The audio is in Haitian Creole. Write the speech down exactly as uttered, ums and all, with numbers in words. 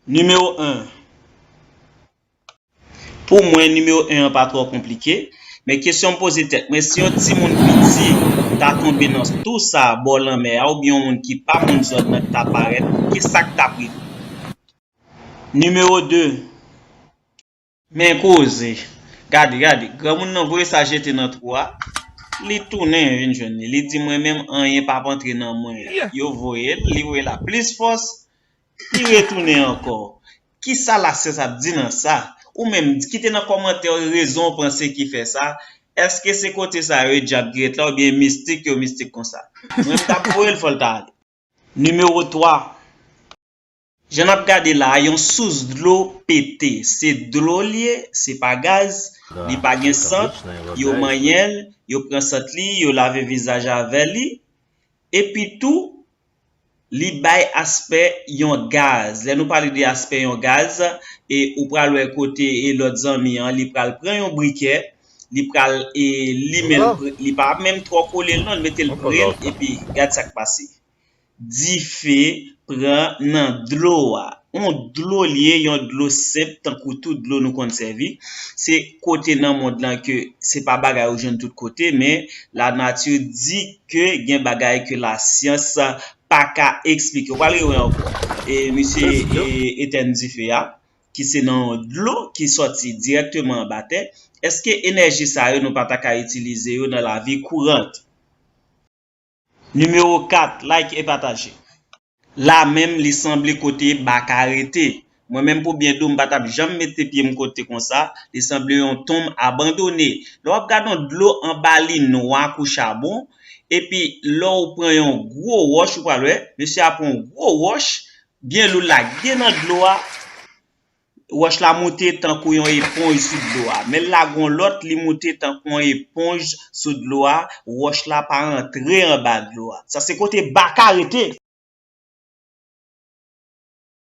Nimewo en. Pou mwen, nimewo en an pa twò konplike, men kesyon m poze tèt mwen, si yon timoun piti ta tonbe nan twou sa a bò lanmè a, oubyen yon moun ki pa moun zòn nan ta parèt, ki sa k t ap rive? Nimewo de. Men koze. Gade, gade, granmoun nan voye sa jete nan twou a. Li tounen vin jwenn li. Li di, "Mwen menm, anyen p ap antre nan mwen." Yo voye l, li voye l a plis fòs. Li retounen ankò. Kisa lasyans ap di nan sa? Ou menm, kite nan kòmantè w rezon w panse ki fè sa. Èske se kote sa yo dyab ki ret la oubyen mistik yo mistik konsa? Mwen m t ap voye l fò l ta ale. Nimewo twa. Jan n ap gade la a, yon sous dlo pete. Se dlo l ye, se pa gaz. Li pa gen sant. Yo manyen l, yo pran sant li, yo lave vizaj avè li. Epi tou, li bay aspè yon gaz. Lè nou pale de aspè yon gaz, e ou pral wè kote e lòt zanmi an, li pral pran yon brikè, li pral e limen l, li pa ap menm twò kole l non, li mete l pre l, epi gad sa k pase. Dife pran nan dlo a. Yon dlo l ye, yon dlo senp, tankou tout dlo nou konn sèvi. Se kote nan mond lan ke se pa bagay ou jwenn tout kote, men lanati di ke gen bagay ke lasyans pa ka eksplike. Ou pral rewè ankò. E misye e, etèn dife a, ki se nan yon dlo ki sòti dirèkteman anba tè. Èske enèji sa yo nou pa ta ka itilize yo nan lavi kourant? Nimewo kat, like e pataje. La menm, li sanble kote baka rete. Mwen menm pou byen di w, m pa t ap janm mete pye m kote konsa. Li sanble yon tonm abandone. Lè w ap gade yon dlo anba li nwa kou chabon, epi lè w pran yon gwo wòch, ou pral wè, mesye a pran yon gwo wòch, byen lou, lage nan dlo a, wòch la moute tankou yon eponj sou dlo a. Men l lage yon lòt, li moute tankou yon eponj sou dlo a, wòch la pa rantre anba dlo a. Sa se kote baka rete.